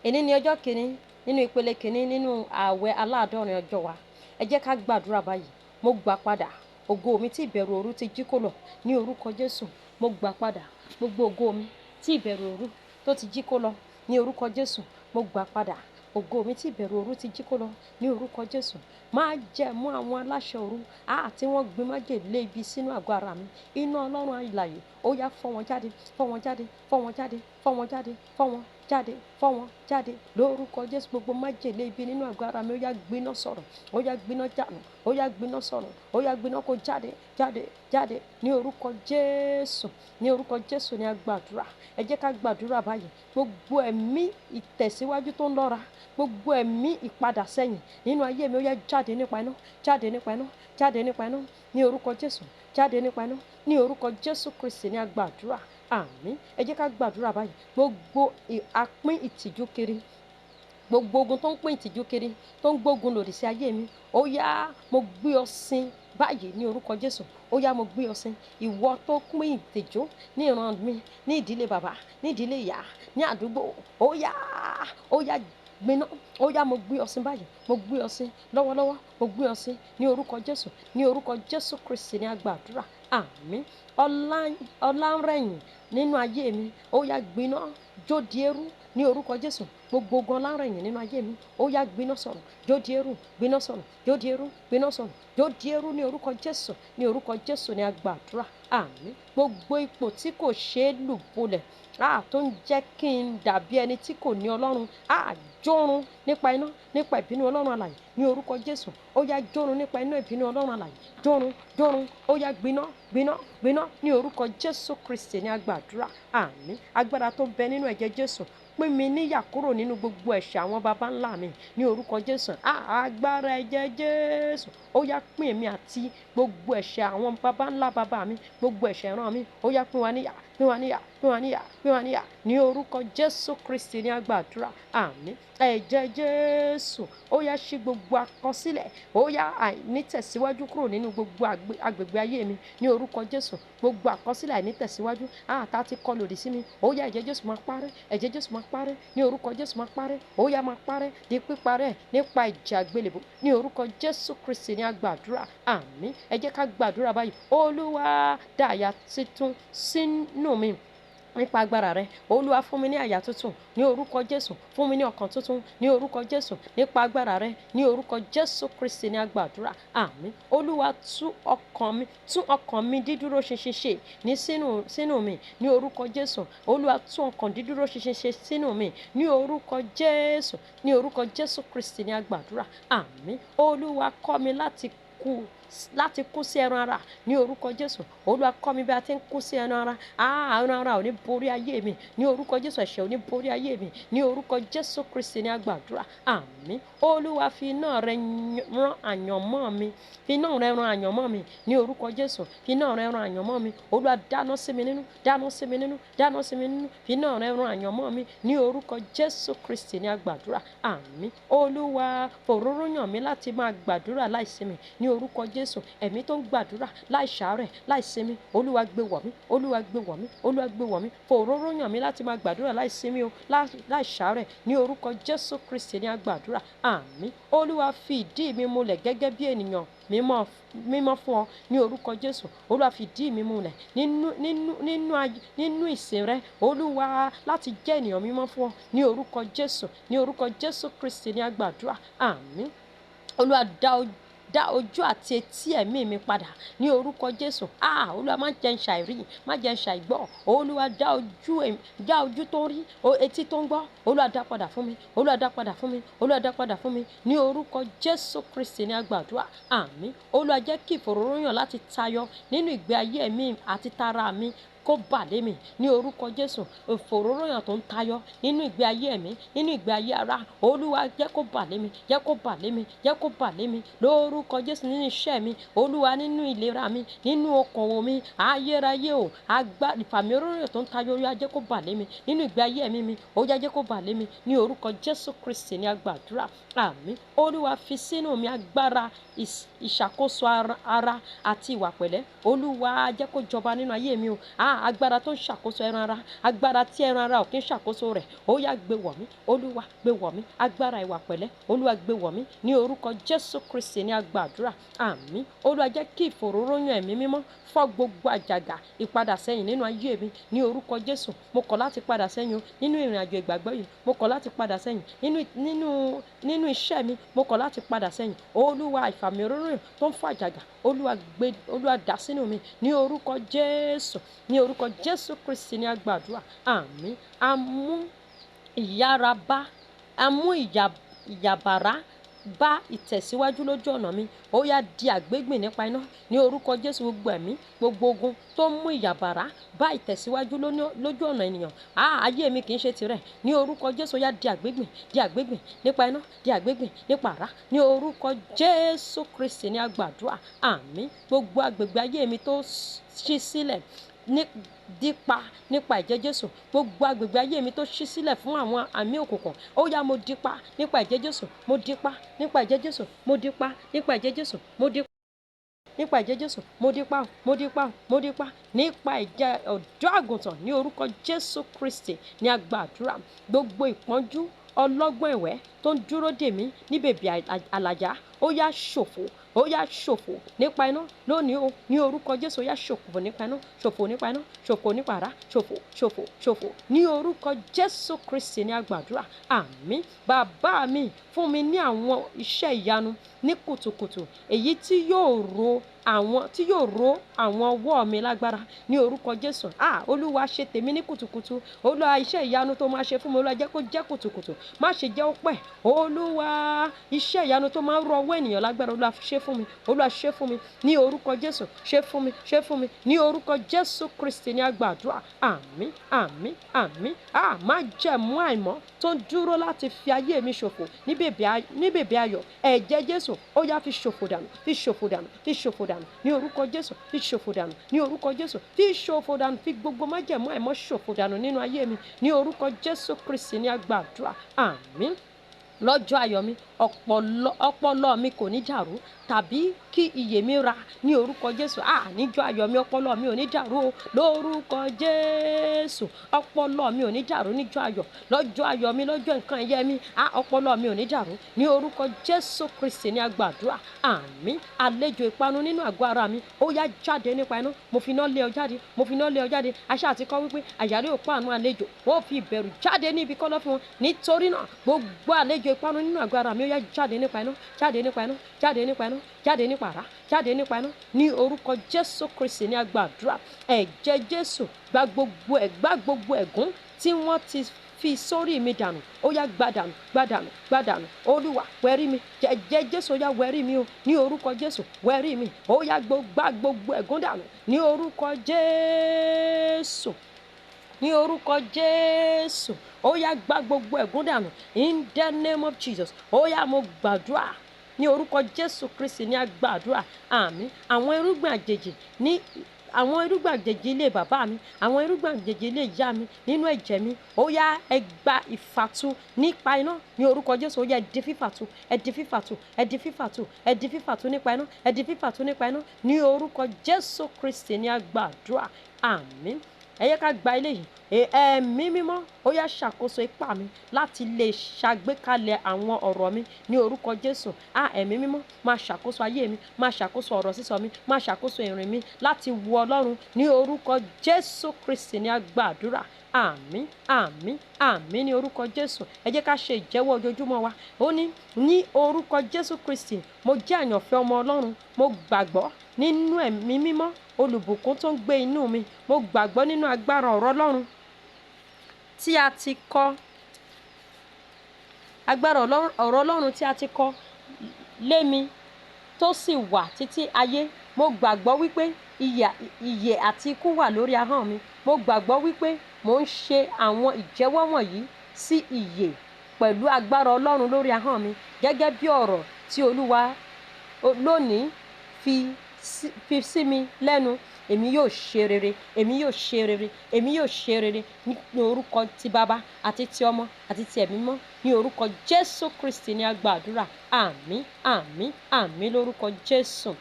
Èní ni ọjọ́ kìíní nínú ìpele kìíní nínú ààwẹ̀ aláàdọ́rin ọjọ́ wa. Ẹ jẹ́ ká gbàdúrà báyìí. Mo gbà padà ògo mi tí ìbẹ̀rù òru ti jí kó lọ ní orúkọ Jésù. Mo gbà padà gbogbo ògo mi tí ìbẹ̀rù òru tó ti jí kó lọ ní orúkọ Jésù. Mo gbà padà ògo mi tí ìbẹ̀rù òru ti jí kó lọ ní orúkọ Jésù. Máa jẹ mú àwọn aláṣẹ òru tí wọ́n gbin májèlé ibi sínú àgọ́ ara mi. Iná Ọlọ́run alààyè, ó yá, fọ́ wọn jáde, fọ́ wọn jáde, fọ́ wọn jáde, fọ́ wọn jáde, fọ́ wọn jáde, fọ́ wọn jáde lórúkọ Jésù. Gbogbo májèlé ibi nínú àgọ́ ara mi, ó yá, gbiná sọ̀rọ̀, ó yá, gbiná dànù, ó yá, gbiná sọ̀rọ̀, ó yá, gbiná kó jáde, jáde, jáde ní orúkọ Jésù. Ní orúkọ Jésù ni a gbàdúrà. Ẹ jẹ́ ká gbàdúrà báyìí. Gbogbo ẹ̀mí ìtẹ̀síwájú tó ń lọ́ra, gbogbo ẹ̀mí ìpadà sẹ́yìn nínú ayé mi, ó yá, jáde nípa iná, jáde nípa iná, jáde nípa iná ní orúkọ Jésù, jáde nípa iná ní orúkọ Jésù Kristi ní a gbàdúrà. Àmín. Ẹ jẹ́ ká gbàdúrà báyìí. Gbogbo apín ìtìjú kiri, gbogbo ogun tó ń pín ìtìjú kiri, tó ń gbógun lòdì sí ayé mi, ó yá, mo gbé ọ sin báyìí ní orúkọ Jésù. Ó yá, mo gbé ọ sin. Ìwọ tó pín ìtìjú ní ìran mi, ní ìdílé bàbá, ní ìdílé ìyá, ní àdúgbò, ó yá, ó yá, gbiná. Ó yá, mo gbé ọ sin báyìí, mo gbé ọ sin lọ́wọ́lọ́wọ́, mo gbé ọ sin ní orúkọ Jésù. Ní orúkọ Jésù Kristi ní a gbàdúrà. Àmín. Ọlárẹ̀yìn nínú ayé mi, ó yá, gbiná, jó di eérú ní orúkọ Jésù. Gbogbo ogun ọlárẹ̀yìn nínú ayé mi, ó yá, gbiná sọ̀rọ̀, jó di eérú, gbiná sọ̀rọ̀, jó di eérú, gbiná sọ̀rọ̀, jó di eérú ní orúkọ Jésù. Ní orúkọ Jésù ní a gbàdúrà. Àmín. Gbogbo ipò tí kò ṣeé lù bolẹ̀ tó ń jẹ́ kí n dàbí ẹni tí kò ní Ọlọ́run, jórun nípa iná, nípa ìbínú Ọlọ́run alààyè ní orúkọ Jésù. Ó yá, jórun nípa iná ìbínú Ọlọ́run alààyè. Jórun, jórun, ó yá, gbiná, gbiná, gbiná ní orúkọ Jésù Kristi ní a gbàdúrà. Àmín. Agbára tó ń bẹ nínú ẹ̀jẹ̀ Jésù, pín mi níyà kúrò nínú gbogbo ẹ̀ṣẹ̀ àwọn baba ńlá mi ní orúkọ Jésù. Agbára ẹ̀jẹ̀ Jésù, ó yá, pín èmi àti gbogbo ẹ̀ṣẹ̀ àwọn baba ńlá baba mi, gbogbo ẹ̀ṣẹ̀ ìran mi, ó yá, pín wa níyà, pín wa níyà, pín wa níyà, pín wa níyà ní orúkọ Jésù Kristi ní a gbàdúrà. Àmín. Ẹ̀jẹ̀ Jésù, ó yá, ṣí gbogbo àkọsílẹ̀, ó yá, àìnítẹ̀síwájú kúrò nínú gbogbo agbègbè ayé mi ní orúkọ Jésù. Gbogbo àkọsílẹ̀ àìnítẹ̀síwájú àtà ti kọ lòdì sí mi, ó yá, ẹ̀jẹ̀ Jésù máa parẹ́, ẹ̀jẹ̀ Jésù máa parẹ́ ní orúkọ Jésù, máa parẹ́, ó yá, máa parẹ́ di píparẹ́ nípa ìjà àgbélébùú ní orúkọ Jésù Kristi ní a gbàdúrà. Àmín. Ẹ jẹ́ ká gbàdúrà báyìí. Olúwa, dá àyà tuntun sínú mi nípa agbára rẹ. Olúwa, fún mi ní àyà tuntun ní orúkọ Jésù. Fún mi ní ọkàn tuntun ní orúkọ Jésù, nípa agbára rẹ ní orúkọ Jésù Kristi ní a gbàdúrà. Àmín. Olúwa, tún ọkàn mi dídúró ṣinṣin ṣe ní sínú mi ní orúkọ Jésù. Olúwa, tún ọkàn dídúró ṣinṣin ṣe sínú mi ní orúkọ Jésù. Ní orúkọ Jésù Kristi ní a gbàdúrà. Àmín. Olúwa, kọ́ mi láti kú sí ẹran ara ní orúkọ Jésù. Olúwa, kọ́ mi bí a ti ń kú sí ẹran ara. Ẹran ara ò ní borí ayé mi ní orúkọ Jésù. Ẹ̀ṣẹ̀ ò ní borí ayé mi ní orúkọ Jésù Kristi ní a gbàdúrà. Àmín. Olúwa, fi iná rẹ rán àyànmọ́ mi, fi iná rẹ rán àyànmọ́ mi ní orúkọ Jésù. Fi iná rẹ rán àyànmọ́ mi. Olúwa, dáná sí mi nínú, dáná sí mi nínú, dáná sí mi nínú. Fi iná rẹ rán àyànmọ́ mi ní orúkọ Jésù Kristi ní a gbàdúrà. Àmín. Olúwa, fòróró yàn mí láti máa gbàdúrà láìsinmi ní orúkọ Jésù. Ẹ̀mí tó ń gbàdúrà láìsàárẹ̀, láìsinmi, Olúwa, gbé wọ̀ mí, Olúwa, gbé wọ̀ mí, Olúwa, gbé wọ̀ mí. Fòróró yàn mí láti máa gbàdúrà láìsinmi o, láìsàárẹ̀ ní orúkọ Jésù Kristi ní a gbàdúrà. Àmín. Olúwa, fi ìdí mi múlẹ̀ gẹ́gẹ́ bí ènìyàn mímọ́, mímọ́ fún ọ ní orúkọ Jésù. Olúwa, fi ìdí mi múlẹ̀ nínú ìsìn rẹ, Olúwa, láti jẹ́ ènìyàn mímọ́ fún ọ ní orúkọ Jésù. Ní orúkọ Jésù Kristi ní a gbàdúrà. Àmín. Olúwa, dá ojú àti etí ẹ̀mí mi padà ní orúkọ Jésù. Olúwa, má jẹ́ n ṣàìrí, má jẹ́ n ṣàìgbọ́. Olúwa, dá ojú tó ń rí, etí tó ń gbọ́, Olúwa, dá padà fún mi, Olúwa, dá padà fún mi, Olúwa, dá padà fún mi ní orúkọ Jésù Kristi ní a gbàdúrà. Àmín. Olúwa, jẹ́ kí ìfòróróyàn láti tayọ nínú ìgbé ayé mi àti tara mi kó bà lé mi ní orúkọ Jésù. Ìfòróróyàn tó ń tayọ nínú ìgbé ayé mi, nínú ìgbé ayé ara, Olúwa, jẹ́ kó bà lé mi, jẹ́ kó bà lé mi, jẹ́ kó bà lé mi lórúkọ Jésù. Nínú iṣẹ́ mi, Olúwa, nínú ìlera mi, nínú okòwò mi, ayérayé o, agbá ìfàmì òróróyàn tó ń tayọ, Olúwa, jẹ́ kó bà lé mi nínú ìgbé ayé mi, ó yá, jẹ́ kó bà lé mi ní orúkọ Jésù Kristi ní a gbàdúrà. Àmín. Olúwa, fi sínú mi agbára ìṣàkóso ara àti ìwà pẹ̀lẹ́. Olúwa, jẹ́ kó jọba nínú ayé mi o. Agbára tó ń ṣàkóso ẹran ara, agbára tí ẹran ara ò kí ń ṣàkóso rẹ̀, ó yá gbé wọ̀ mí. Olúwa gbé wọ̀ mí. Agbára ìwà pẹ̀lẹ́, Olúwa gbé wọ̀ mí. Ní orúkọ Jésù Kristi ní a gbàdúrà. Àmín. Olúwa jẹ́ kí ìfòróróyàn ẹ̀mí mímọ́ fọ́ gbogbo àjàgà ìpadà sẹ́yìn nínú ayé mi. Ní orúkọ Jésù, mo kọ̀ láti padà sẹ́yìn o nínú ìrìn àjò ìgbàgbọ́ yìí. Mo kọ̀ láti padà sẹ́yìn nínú iṣẹ́ mi. Mo kọ̀ láti padà sẹ́yìn. Olúwa, ìfàmì òróró tó ń fọ́ àjàgà, Olúwa gbé, Olúwa dà sínú mi. Ní orúkọ Jésù, ní orúkọ Jésù Kristi ní a gbàdúrà. Àmín. A mú ìyára bá, a mú ìyàbàrá bá ìtẹ̀síwájú lójú ọ̀nà mi. Ó yá di àgbégbìn nípa iná. Ní orúkọ Jésù, gbogbo ẹ̀mí, gbogbo ogun tó ń mú ìyàbàrá bá ìtẹ̀síwájú lójú ọ̀nà ènìyàn, ayé mi kì í ṣe tirẹ̀. Ní orúkọ Jésù, ó yá di àgbégbìn, di àgbégbìn nípa iná, di àgbégbìn nípa àrá. Ní orúkọ Jésù Kristi ní a gbàdúrà. Àmín. Gbogbo agbègbè ayé mi tó ṣí sílẹ̀ ní dípa nípa ẹ̀jẹ̀ Jésù. Gbogbo agbègbè ayé mi tó ṣí sílẹ̀ fún àwọn àmì òkùnkùn, ó yá mo dípa nípa ẹ̀jẹ̀ Jésù. Mo dípa nípa ẹ̀jẹ̀ Jésù. Mo dípa nípa ẹ̀jẹ̀ Jésù. Mo dípa nípa ẹ̀jẹ̀ Jésù. Mo dípa, mo dípa, mo dípa nípa ẹ̀jẹ̀ ọ̀dọ́ àgùntàn. Ní orúkọ Jésù Kristi ní a gbàdúrà. Gbogbo ìpọ́njú ọlọ́gbọ́n ẹ̀wẹ́ tó ń dúró dè mí ní bèbè àlàjá, ó yá ṣòfò, ó yá ṣòfò nípa iná lónìí o. Ní orúkọ Jésù, ó yá ṣòfò nípa iná, ṣòfò nípa iná, ṣòfò nípa àrá, ṣòfò, ṣòfò, ṣòfò. Ní orúkọ Jésù Kristi ní a gbàdúrà. Àmín. Bàbá mi, fún mi ní àwọn iṣẹ́ ìyanu ní kùtùkùtù, èyí tí yóò ro àwọn, tí yóò ro àwọn ọwọ́ mi lágbára. Ní orúkọ Jésù. Olúwa, ṣe tèmi ní kùtùkùtù. Olúwa, iṣẹ́ ìyanu tó máa ṣe fún mi, Olúwa jẹ́ kó jẹ́ kùtùkùtù, má ṣe jẹ́ ó pẹ́. Olúwa, iṣẹ́ ìyanu tó máa ń ro ọwọ́ ènìyàn lágbára, Olúwa ṣe fún mi. Olúwa ṣe fún mi. Ní orúkọ Jésù, ṣe fún mi, ṣe fún mi. Ní orúkọ Jésù Kristi ní a gbàdúrà. Àmín, àmín, àmín. Májẹ̀mú àìmọ́ tó ń dúró láti fi ayé mi ṣòfò ní bèbè ayọ̀, ẹ̀jẹ̀ Jésù, ó yá fi ṣòfò dànù, fi ṣòfò dànù, fi ṣòfò dànù. Ní orúkọ Jésù, fi ṣòfò dànù. Ní orúkọ Jésù, fi ṣòfò dànù. Fi gbogbo májẹ̀mú àìmọ́ ṣòfò dànù nínú ayé mi. Ní orúkọ Jésù Kristi ní a gbàdúrà. Àmín. Lọ́jọ́ ayọ̀ mi, ọpọlọ mi kò ní dàrú tàbí kí iyè mi ra. Ní orúkọ Jésù. Níjọ́ ayọ̀ mi, ọpọlọ mi ò ní dàrú o. Lórúkọ Jésù, ọpọlọ mi ò ní dàrú níjọ́ ayọ̀. Lọ́jọ́ ayọ̀ mi, lọ́jọ́ nǹkan ẹ̀yẹ mi, ọpọlọ mi ò ní dàrú. Ní orúkọ Jésù Kristi ní a gbàdúrà. Àmín. Àlejò ìparun nínú àgọ́ ara mi, ó yá jáde nípa iná. Mo fi iná lé ọ jáde, mo fi iná lé ọ jáde. Aṣá àti kọ́ wípé àyàrí ò pa àwọn àlejò, wọ́n fi ìbẹ̀rù jáde ní ibi kọ́lọ́fín wọn. Nítorí náà, gbogbo àlejò ìparun nínú àgọ́ ara mi, ó yá jáde nípa iná, jáde nípa iná, jáde nípa iná, jáde nípa àrá, jáde nípa iná. Ní orúkọ Jésù Kristi ní a gbàdúrà. Ẹ̀jẹ̀ Jésù gba gbogbo ẹ̀, gbá gbogbo ẹ̀gún tí wọ́n ti fi sórí mi dànù. Ó yá gbá dànù, gbá dànù, gbá dànù. Olúwa wẹ̀rí mi. Ẹ̀jẹ̀ Jésù, ó yá wẹ̀rí mi o. Ní orúkọ Jésù, wẹ̀rí mi. Ó yá gbá gbogbo ẹ̀gún dànù. Ní orúkọ Jésù, ní orúkọ Jésù, ó yá gbá gbogbo ẹ̀gún dànù. In the name of Jesus. Ó yá, mo gbàdúrà. Ní orúkọ Jésù Kristi ní a gbàdúrà. Àmín. Àwọn irúgbìn àjèjì ní àwọn irúgbìn àjèjì ilé bàbá mi, àwọn irúgbìn àjèjì ilé ìyá mi nínú ẹ̀jẹ̀ mi, ó yá ẹ gba ìfàtu nípa iná. Ní orúkọ Jésù, ó yá ẹ di fífàtu, ẹ di fífàtu, ẹ di fífàtu, ẹ di fífàtu nípa iná, ẹ di fífàtu nípa iná. Ní orúkọ Jésù Kristi ní a gbàdúrà. Àmín. Ẹ yẹ ká gba eléyìí. Ẹ̀mí mímọ́, ó yá ṣàkóso ipá mi láti lè ṣàgbékalẹ̀ àwọn ọ̀rọ̀ mi. Ní orúkọ Jésù. Ẹ̀mí mímọ́, máa ṣàkóso ayé mi, máa ṣàkóso ọ̀rọ̀ sísọ mi, máa ṣàkóso ìrìn mi láti wu Ọlọ́run. Ní orúkọ Jésù Kristi ní a gbàdúrà. Àmín, àmín, àmín. Ní orúkọ Jésù. Ẹ jẹ́ ká ṣe ìjẹ́wọ́ ojoojúmọ́ wa. Ó ní, ní orúkọ Jésù Kristi, mo jẹ́ àyànfẹ́ ọmọ Ọlọ́run. Mo gbàgbọ́ nínú ẹ̀mí mímọ́ olùbùkún tó ń gbé inú mi. Mo gbàgbọ́ nínú agbára ọ̀rọ̀ Ọlọ́run tí a ti kọ, agbára ọ̀rọ̀ Ọlọ́run tí a ti kọ lé mi tó sì wà títí ayé. Mo gbàgbọ́ wípé ìyè àti ikú wà lórí ahọ́n mi. Mo gbàgbọ́ wípé mò ń ṣe àwọn ìjẹ́wọ́ wọ̀nyí sí ìyè pẹ̀lú agbára Ọlọ́run lórí ahọ́n mi gẹ́gẹ́ bí ọ̀rọ̀ tí Olúwa lónìí fi sí mi lẹ́nu. Èmi yóò ṣe rere, èmi yóò ṣe rere, èmi yóò ṣe rere. Ní orúkọ ti Baba àti ti Ọmọ àti ti Ẹ̀mí mímọ́. Ní orúkọ Jésù Kristi ní a gbàdúrà. Àmín, àmín, àmín lórúkọ Jésù.